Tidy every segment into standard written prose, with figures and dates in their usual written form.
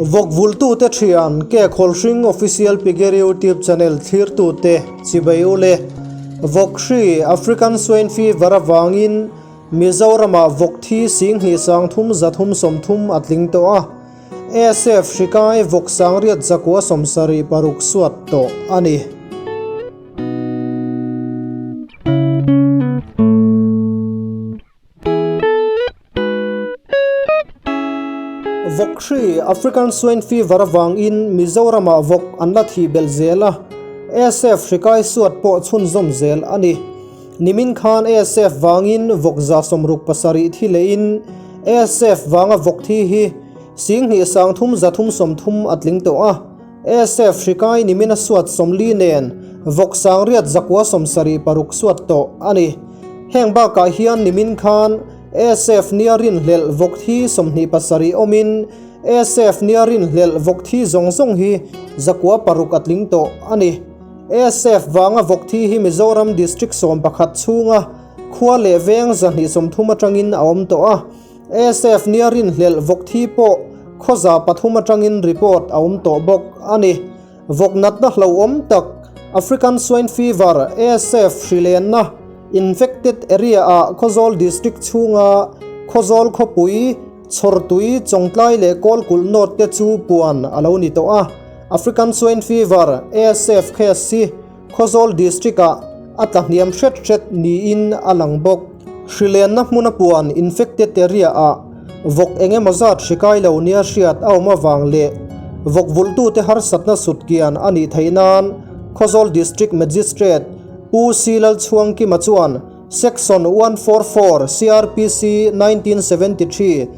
Vawk vultute thian ke Khawlhring Official Piggery YouTube channel thlirtute chibai u le. Vawk hri African Swine Fever avangin Mizoramah vawk thi singhnih sangthum zathum sawmthum a tling tawh a. ASF hrikai vawk sangriat zakua 76 suat tawh a ni. Vawk hri African Swine Fever avangin Mizoramah vawk an la thih belh zel a, ASF hrikai suat pawh chhunzawm zel a ni. Nimin khan ASF vangin vawk 67 thi lehin ASF vanga vawk thi hi 23 330 a tling tawh a. ASF hrikai nimin a suat 40 nen vawk 976 suat tawh a ni. Heng bakah hian nimin khan ASF nia rinhlelh vawk thi 27 awmin ASF nia rinhlelh vawk thi zawng zawng hi 906 a tling tawh a ni. ASF vanga vawk thi hi Mizoram District 11 chhunga khua leh veng 230 atangin a awm tawh a. ASF nia rinhlelh vawk thi pawh khaw 300 atangin report a awm tawh bawk a ni. Vawk natna hlauhawm tak African Swine Fever, ASF, hrilenna infected area ah Khawzawl District chhunga Khawzawl khawpui, Chhawrtui, Chawngtlai leh Kawlkulh North te chu puan a lo ni tawh a. African Swine Fever, ASF, case hi Khawzawl District-ah a tla hniam hret hret niin a lang bawk. Hrilenna hmuna puan, infected area, ah vawk eng emaw zat hri kai lo nia hriat a awm avang leh vawk vulhtute harsatna sut kian a nih theih nan Khawzawl District Magistrate Pu C Lalchhuangkima chuan Section 144 CrPC 1973,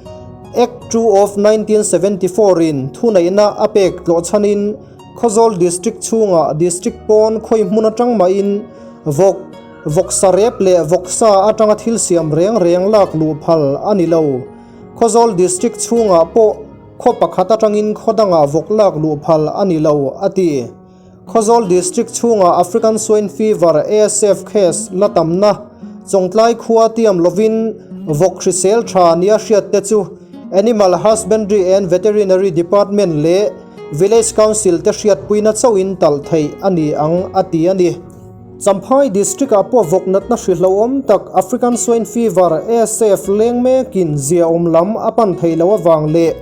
Act 2 of 1974 in thuneihna a pek tlawh chhanin Khawzawl District chhungah District pawn khawi hmun atang mahin vawk, vawksa rep leh vawksa atanga thil siam reng reng lak luh phal a ni lo. Khawzawl District chhungah pawh khaw pakhat atangin khaw dangah vawk lak luh phal a ni lo, a ti. Khawzawl District chhungah African Swine Fever, ASF, case la tamna Chawngtlai khua tiam lovin vawk hrisel tha nia hriat te chu Animal Husbandry and Veterinary Department leh Village Council te hriatpuina chauhin talh theih a ni ang a ti a ni. Champhai District-ah pawh vawk natna hri hlauhawm tak African Swine Fever, ASF, leng mekin ziaawm lam a pan thei lo avang leh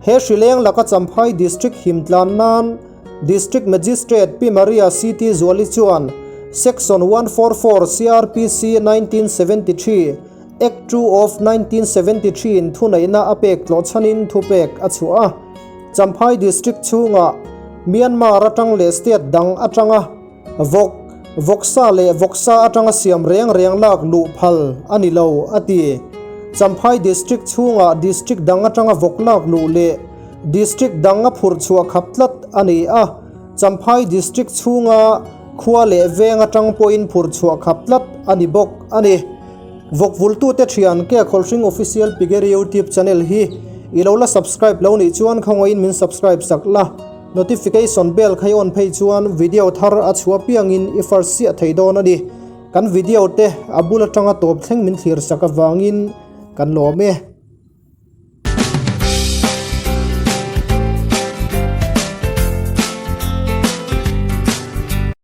he hri leng laka Champhai District him tlan nan District Magistrate Pi Maria CT Zuali chuan Section 144 CrPC 1973, Act 2 of 1973 in thuneihna a pek tlawh chhanin thupek a chhuah a. Champhai District chhungah Myanmar atang leh state dang atanga vawk, vawksa leh vawksa atanga siam reng reng lak luh phal a ni lo, a ti. Champhai District chhungah district dang atanga vawk lak luh leh District dang a phurh chhuah khap tlat a ni a, Champhai District chhunga khua leh veng atang pawhin phurh chhuah khap tlat a ni bawk a ni. Vawk vultute thian Ke Khawlhring Official Piggery YouTube channel hi i lo la subscribe lo nih chuan khawngaihin min subscribe sak la, notification bell kha i on phei chuan video thar a chhuah piangin i first chiah thei dawn a ni. Kan video te a bul atanga tawp thleng min thlir sak avangin kan lawm e.